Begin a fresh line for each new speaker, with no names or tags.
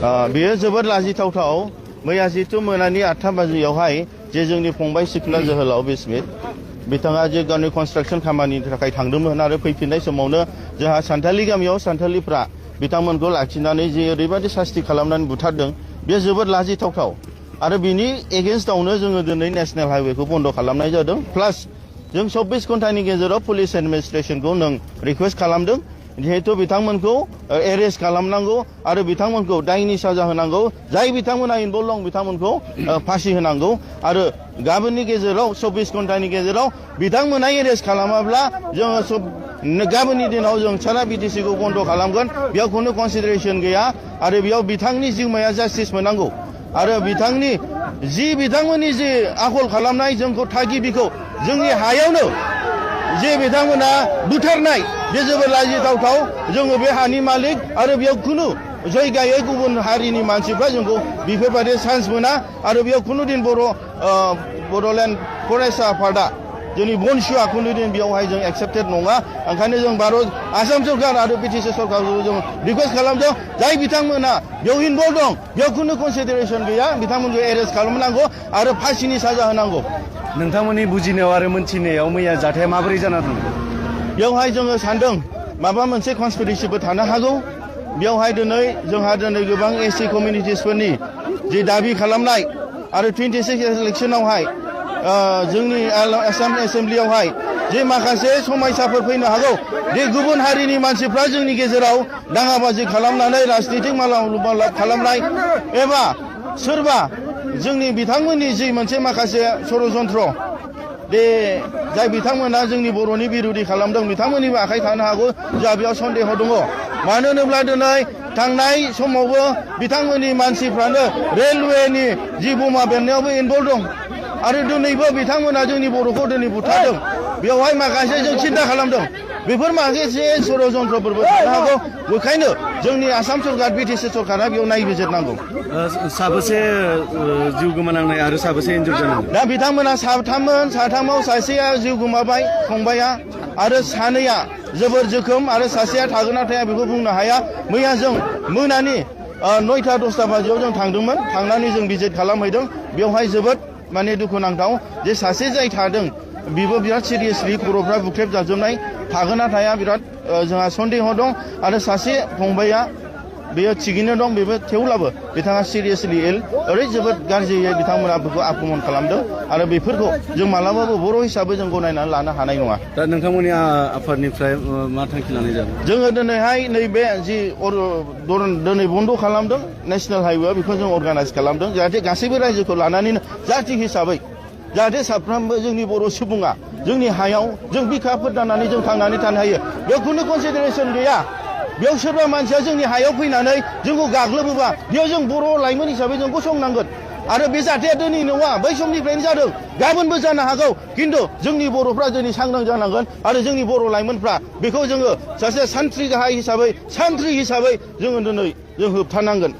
बेयो जोबोद लाजिथावथाव मैया जितु मोनानि 8टा बाजियावहाय जे जोंनि फंबाय सिख्ला जोहोलाव बिस्मित बिथाङा जे गावनि कनस्ट्राक्शन खामानिनि थाखाय थांदोंमोन आरो फैफिननाय समावनो जोंहा सान्थालि गामियाव सान्थालिफ्रा बिथांमोनखौ लाखिनानै जे ओरैबायदि सास्ति खालामनानै बुथारदों बेयो जोबोद लाजिथावथाव आरो बिनि एगेन्स्टआवनो जोङो दिनै नेशनेल हाइवेखौ बन्द खालामनाय जादों प्लास जों 24 घन्टानि गेजेराव पुलिस एडमिनिस्ट्रेशनखौ नों रिक्वेस्ट खालामदों जिहेतु बिथांमोनखौ एरेस्ट खालामनांगौ आरो बिथांमोनखौ दायनि साजा होनांगौ जाय बिथांमोना इनभल्भ दं बिथांमोनखौ फासि होनांगौ आरो गाबोननि गेजेराव 24 घन्टानि गेजेराव बिथांमोना एरेस्ट खालामाब्ला जोङो गाबोननि दिनाव जों सारा बिटिसिखौ बन्द खालामगोन बेयाव खुनु कनसिडारेसन गैया आरो बेयाव बिथांनि जिउमाया जास्टिस मोननांगौ आरो बिथांमोननि जे आखल खालामनाय जोंखौ थागिबिखौ जोंनि हायावनो जे बिथांमोना बुथारनाय बे जोबोद लाजिथावथाव जोङो बे हानि मालिक आरो बेयाव खुनु जायगायै गुबुन हारिनि मानसिफ्रा जोंखौ बेफोरबायदि चान्स मोना आरो बेयाव खुनु दिन बड'लेण्ड फरायसा आफादा जोंनि बनसुआ खुनु दिन बेयावहाय जों एक्सेप्टेड नङा ओंखायनो जों आसाम सरकार आरो बिटिसि सरकारखौ जों रिक्वेस्ट खालामदों जाय बिथांमोना बेयाव इनभल्भ दं बेयाव खुनु कनसिडारेसन गैया बिथांमोनखौ एरेस्ट खालामनांगौ आरो फासिनि साजा होनांगौ।
नोंथांमोननि बुजिनायाव आरो मोनथिनायाव मैया जाथाया माबोरै जाना दं?
बेवहाय जोङो सानदों माबा मोनसे कनस्पिरेसिबो थानो हागौ बेवहाय जोंहा गोबां एससि कमिउनिटिसफोरनि जे दाबि खालामनाय आरो 26 इलेक्सनावहाय जोंनि आसाम एसेम्ब्लियावहाय जे माखासे समयसाफोर फैनो हागौ बे गुबुन हारिनि मानसिफ्रा जोंनि गेजेराव दाङाबाजि खालामनानै राजनितिक मालाव खालामनाय एबा सोरबा जोंनि बिथांमोननि जि मोनसे माखासे षड़यन्त्र बे जाय बिथांमोना जोंनि बर'नि बिरोधि खालामदों बिथांमोननिबो आखाइ थानो हागौ जोंहा बेयाव सन्देह दङ मानो होनोब्ला दिनै थांनाय समावबो बिथांमोननि मानसिफ्रानो रेलवेनि जि बमा बेरनायावबो इनभल्भ दं आरो दिनैबो बिथांमोना जोंनि बर'खौ दिनै बुथारदों बेवहाय माखासे जों सिन्था खालामदों बेफोर माखासे षड़यन्त्रफोरबो थानो हागौ बेखायनो जोंनि आसाम सरकार बिटिसि सरकारा बेयाव नायबिजिरनांगौ।
साबेसे जिउ गोमानांनाय आरो साबेसे इन्जुर जानांनाय?
दा बिथांमोना साथामाव सासेया जिउ गोमाबाय फंबाया आरो सानैया जोबोर जोखोम आरो सासेया थागोन ना थाया बेखौ बुंनो हाया। मैया जों मोनानि 9टा 10टा बाजियाव जों थांदोंमोन थांनानै जों भिजिट खालामहैदों बेवहाय जोबोद माने दुखुनांथाव जे सासे जाय थादों बिबो बिराद सिरियासलि खर'फ्रा बुख्रेब जाजोबनाय थागोन ना थाया बिराद जोंहा सन्देह दं आरो सासे फंबाया बेयो थिगैनो दं बेबो थेवब्लाबो बिथाङा सिरियासलि इल जोबोद गाज्रियै बिथांमोना बेखौ आक्रमन खालामदों आरो बेफोरखौ जों मालाबाबो बर' हिसाबै जों गनायनानै लानो हानाय नङा।
दा नोंथांमोननि आफादनिफ्राय मा थांखि लानाय जादों?
जोङो दिनैहाय नैबे जि दिनै बन्द खालामदों नेशनेल हाइवे बेखौ जों अर्गानाइज खालामदों जाहाथे गासैबो रायजोखौ लानानैनो जाथि हिसाबै जाहाथे साफ्रोमबो जोंनि बर' सुबुङा जोंनि हायाव जों बिखाफोर दानानै जों थांनानै थानो हायो बेयाव खुनु कनसिडारेसन गैया बेयाव सोरबा मानसिया जोंनि हायाव फैनानै जोंखौ गाग्लोबोबा बेयाव जों बर' लाइमोन हिसाबै जों गसंनांगोन आरो बे जाथाया दिनै नङा बै समनिफ्रायनो जादों गाबोनबो जानो हागौ खिन्थु जोंनि बर'फ्रा दिनै सांग्रां जानांगोन आरो जोंनि बर' लाइमोनफ्रा बेखौ जोङो सासे सान्थ्रि गाहाय हिसाबै जोङो दिनै जों होबथानांगोन।